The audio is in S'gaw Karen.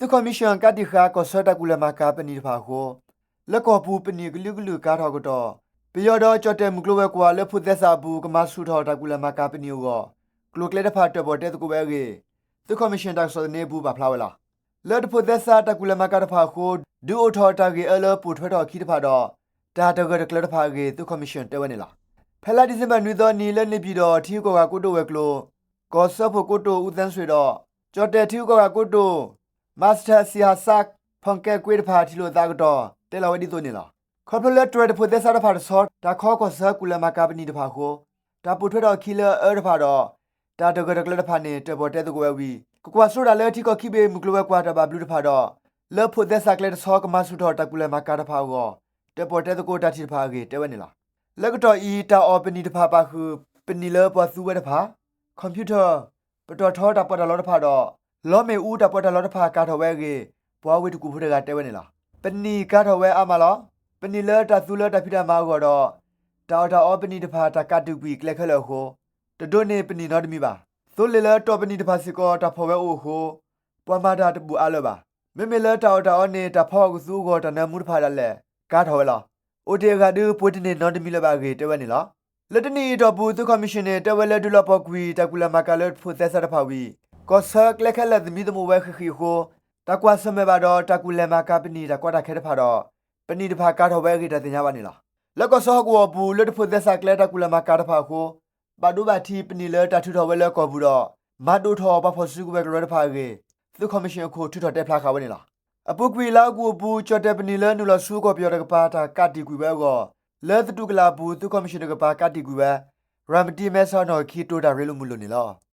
သုးခီၣ်မံၣ်ၡၢၣ်ကးတံာ်ဃာ် ကီၢ်ဆၢတၢ်ကူၣ်လဲၤမၤကၤပနံာ်တဖၣ်အဃိ လၢကီၢ်ပူၤပနံာ်အကလုာ်ကလုာ်ကၤထီၣ်အကတီၢ် ပယီၤဒီးကၠီၣ်တဲၣ်မုၢ်ကျိၤဝဲၤကွာ်လၢဖိးသဲစးအပူၤ ကမၤဆူၣ်ထီၣ်တၢ်ကူၣ်လဲၤမၤကၤပနံာ်အဂီၢ် ကျိၤကျဲတဖၣ်တၢၣ်ပီၣ်တဲသကိးဝဲအဂ့ၢ် သုးခီၣ်မံၣ်ၡၢၣ်တၢ်ကစီၣ်သန့အပူၤပာ်ဖျါဝဲလီၤ. လၢတဖိးသဲစးတၢ်ကူၣ်လဲၤမၤကၤတဖၣ်အဃိ ဒုးအိၣ်ထီၣ်တၢ်ဂ့ၢ်အၢလၢပိာ်ထွဲထီၣ်အခံတဖၣ်ဒီး တၢ်တဂၢၢ်တကျၢၤတဖၣ်အဂ့ၢ် သုးခီၣ်မံၣ်ၡၢၣ်တဲဝဲန့ၣ်လီၤ. ဖဲလါဒံၣ်စ့ဘၢၣ်နွံသီအနံၤ လၢန့ၣ်ပၠံၣ်တီၣ် ထံဂုၤကီၢ်ဂၤကိတိာ်ဝဲၤကျိၤ ကီၢ်စၢဖှိၣ်ကိတိာ် အူသၣ်စ့ၣ်ဒီး ကၠီၣ်တဲၣ်ထံဂုၤကီၢ်ဂၤကိတိာ် မၤစထၢၣ် စံးဟးစး ဖီၣ်ကဲကွ့တဖၣ် ထံၣ်လိာ်သးအကတီၢ် တဲလီၤဝဲဒ်သိးန့ၣ်လီၤ. ခီဖျိလၢတြဲၤတဖိးသဲစးတဖၣ်တဆီ တၢ်ခီကီၢ်ဆၢကူၣ်လဲၤမၤကၤပနံာ်တဖၣ်အဃိ တၢ်ပိာ်ထွဲထီၣ်အခံလၢအအၢတဖၣ်ဒီး တၢ်တဂၢၢ်တကျၢၤတဖၣ်န့ၣ် တၢၣ်ပီၣ်တဲသကိးဝဲဝံၤ ကကွၢ်စိတၢ်လၢထံကီၢ်ခံဘ့ၣ်မုၢ်ကျိၤဝဲၤကွာ်တၢ်ဘၣ်ဘျုးတဖၣ်ဒီး လၢဖိးသဲစးကျဲတဆီကမၤဆူၣ်ထီၣ်တၢ်ကူၣ်လဲၤမၤကၤတဖၣ်အဂီၢ် တၢၣ်ပီၣ်တဲသကိးတၢ်ထံၣ်တဖၣ်အဂ့ၢ်တဲဝဲန့ၣ်လီၤ. လၢကတီၢ်အံၤ တၢ်အီၣ်ပနံာ်တဖၣ်ပာ်ဃုာ် ပနံာ်လၢပှၤသူဝဲတဖၣ် computer ပတီၢ်ထီတၢ်ပီးတၢ်လီတဖၣ်ဒီး လီမ့ၣ်အူတၢ်ပီးတၢ်လီတဖၣ်ကၤထီၣ်ဝဲအဂ့ၢ် ပှၤဝ့ၢ်တကူၣ်ဖိတဂၤတဲဝဲန့ၣ်လီၤ. ပနံာ်ကၤထီၣ်ဝဲအါမးလီၤ. ပနံာ်လၢတၢ်သူလၢတၢ်ဖံးတၢ်မၤအဂီၢ်ဒီး တၢ်အီၣ်တၢ်အီပနံာ်တဖၣ်တၢ်ကးတံာ်ကွံာ်ကျဲခဲလၢာ်အဃိ တဒိးန့ၢ်ပနံာ်နီတမံၤဘၣ်. သိလ့ၣ်လၢတီၢ်ပနံာ်တဖၣ်စ့ၢ်ကီး တၢ်ဖီၣ်ဝဲအိၣ်အဃိ ပှၤမၤတၢ်တဘူၣ်အါလၢၤဘၣ်. မ့မ့ၢ်လၢတၢ်အီၣ်တၢ်အီန့ၣ် တၢ်ဖီအီၣ်ကသူအဂီၢ် တၢ်နၢမူတဖၣ်ဒၣ်လဲာ် ကၤထီၣ်ဝဲလီၤ. အိၣ်တ့ၢ်အဂၤဒုး ပှ့ၤတန့ၢ်နီတမံၤလၢၤဘၣ်အဂ့ၢ်တဲဝဲန့ၣ်လီၤ. လၢတနံၣ်အံၤအတီၢ်ပူၤ သုးခီၣ်မံၣ်ၡၢၣ်န့ၣ် တဲဝဲလၢဒုးလီၤပှီၢ်ကွံာ် တၢ်ကူၣ်လဲၤမၤကၤလၢဖိးသဲစးတဖၣ်ဝံၤ ကီၢ်ဆၢကျဲခဲလၢာ်သမံသမိးဝဲဃံးဃံးအဃိ တၢ်ကွၢ်ဆၢၣ်မဲာ်ဘၣ်ဒီး တၢ်ကူၣ်လဲၤမၤကၤပနံာ်တၢ်ကီတၢ်ခဲတဖၣ်ဒီး ပနံာ်တဖၣ်ကၤထီၣ်ဝဲအဂ့ၢ်တၢ်သ့ၣ်ညါဘၣ်န့ၣ်လီၤ. လၢကီၢ်စၢဖှိၣ်ကဝီၤအပူၤ လၢတဖိးသဲစးကျဲတၢ်ကူၣ်လဲၤမၤကၤတဖၣ်အဃိ ဘၣ်ဒိဘၣ်ထံးပနံာ်လၢတၢ်ထုးထီၣ်ဝဲလၢကီၢ်ပူၤဒီး မၤဒိၣ်ထီၣ်ပှၤဖီၣ်စုကဝဲၤကရၢတဖၣ်အဂ့ၢ် သုးခီၣ်မံၣ်ၡၢၣ်အခိၣ်ထုးထီၣ်တဲဖျါဃာ်ဝဲန့ၣ်လီၤ. အပူၤကွံာ်လါအီကူးအပူၤ ကၠီၣ်တဲၣ်ပနံာ်လၢနုာ်လီၤဆူကီၢ်ပယီၤတကပၤ တၢ်ကးတံာ်ကွံာ်ဝဲအဂီၢ် လၢသတူၢ်ကလာ်အပူၤ သုးခီၣ်မံၣ်ၡၢၣ်တကပၤကးတံာ်ကွံာ်ဝဲ ရၤမတံမဲဆီးနီၣ်ဂံၢ်ခံ တိၤတၢ်ရ့လိာ်မုာ်လိာ်န့ၣ်လီၤ.